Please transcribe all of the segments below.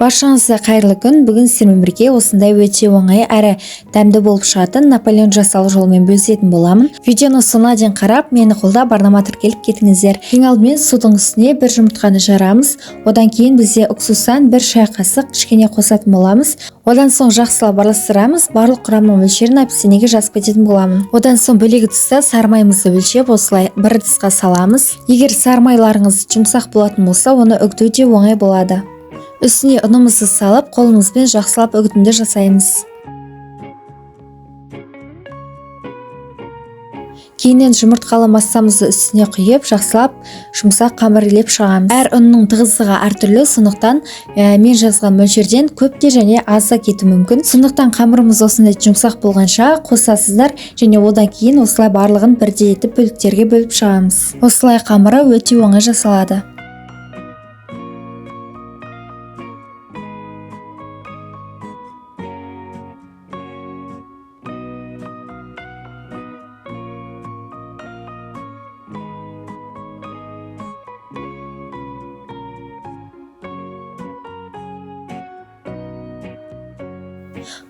Баршаңызға қайырлы күн. Бүгін сіздермен бірге осындай өте оңай әрі дәмді болып шығатын Наполеон жасалу жолымен бөлісетін боламын. Видеоны соңына дейін қарап, мені қолдап, арнама тіркеліп кетіңіздер. Ең алдымен судың үстіне бір жұмыртқаны жарамыз. Одан кейін бізде уксустан бір шай қасық кішкене қосатын боламыз. Одан соң жақсылап араластырамыз. Барлық құрамның мөлшерін описаниеге жазып кететін боламын. Одан соң бөлек ыдыста сары майымызды өлшеп, осылай бір ыдысқа саламыз. Егер сары майларыңыз жұмсақ болатын болса, оны үгіту де оңай болады. Үстіне ұнымызды салып, қолымызбен жақсылап үгітінді жасаймыз. Кейіннен жұмыртқалы массамызды үстіне құйып, жақсылап жұмсақ қамыр илеп шығамыз. Әр ұнның тығыздығы әртүрлі, сондықтан мен жазған мөлшерден көп те және аз да кетуі мүмкін. Сондықтан қамырымыз осындай жұмсақ болғанша қосасыздар және одан кейін осылай барлығын бірдей етіп бөліктерге бөліп шығамыз. Осылай қамыры өте оңай жасалады.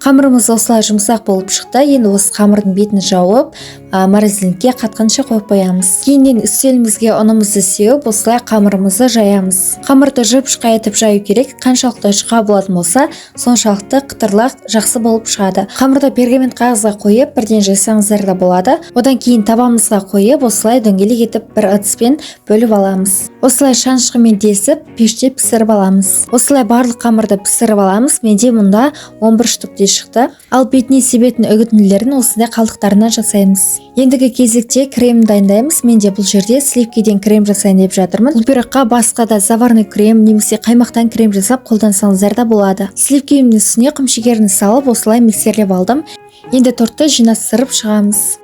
Қамырымыз осылай жұмсақ болып шықты. Енді осы қамырдың бетін жауып, морозильникке қатқанша қойып қоямыз. Кейіннен үстелімізге ұнымызды сеуіп, осылай қамырымызды жаямыз. Қамырды жып-жұқа етіп жаю керек. Қаншалықты жұқа болатын болса, соншалықты қытырлақ жақсы болып шығады. Қамырды пергамент қағазға қойып, бірден жайсаңыздар да болады. Одан кейін табамызға қойып, осылай дөңгелек етіп бір ыдыспен бөліп аламыз. Осылай шанышқымен тесіп, пеште пісіріп аламыз. Осылай барлық қамырды пісіріп аламыз. Менде мұнда 11 штуктей шықты. Ал бетіне себетін үгітінділерін осындай қалдықтарынан жасаймыз. Ендігі кезекте крем дайындаймыз. Менде бұл жерде сливкиден крем жасайын деп жатырмын. Бұл пирогқа басқа да заварной крем немесе қаймақтан крем жасап қолдансаңыздар да болады. Сливкиімнің үстіне құмшекерін салып, осылай миксерлеп алдым. Енді тортты жинастырып шығамыз.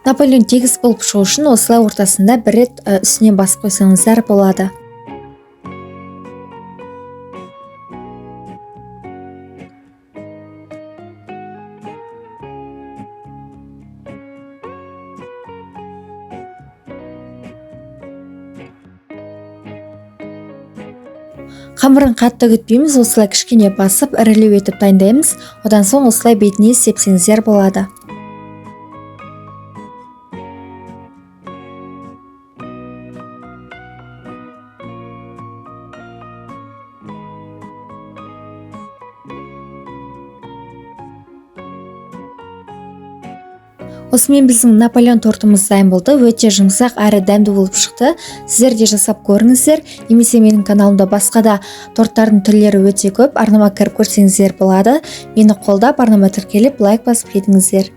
Наполеон тегіс болып шығу үшін осылай ортасында бір рет үстіне басып қойсаңыздар болады. Қамырын қатты үгітпейміз, осылай кішкене басып ірілеу етіп дайындаймыз. Одан соң осылай бетіне сепсеңіздер болады. Осымен біздің Наполеон тортымыз дайын болды. Өте жұмсақ әрі дәмді болып шықты. Сіздер де жасап көріңіздер. Немесе менің каналымда басқа да торттардың түрлері өте көп. Арнама кіріп көрсеңіздер болады. Мені қолдап, арнама тіркеліп, лайк басып кетіңіздер.